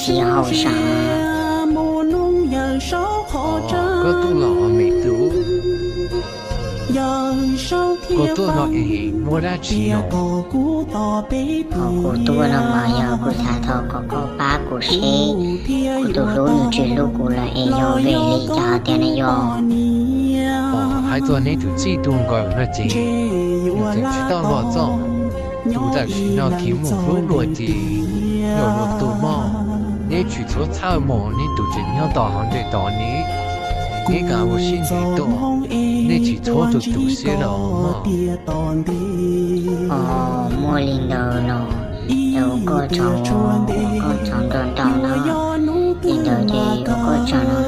tsis haum saib. Koj tuaj los me tub, koj tuaj no es muaj dab tsi os? Kuv tuaj no mas yog kuv xav thov kom koj pab kuv seb kuv tus hlub nws tsis hlub kuv lawm es yog vim li cas tiag na yom? Hais txog neb tus txij tus nkawm no ces nws tseem tsis tau los txog. Tus tam sim no khiav mus hlub luag ces yog luag tus mog. Neb tsis txhob txhawj mog, neb tus tseem nyob tom hauv ntej tod ne. Neb kav ua siab ntev tuaj, neb tsis txhob tu tu siab los mog. Muaj li ntawd los, ces ua koj tsaug, ua koj tsaug ntau ntau na. Li ntawd ces ua koj tsaug no.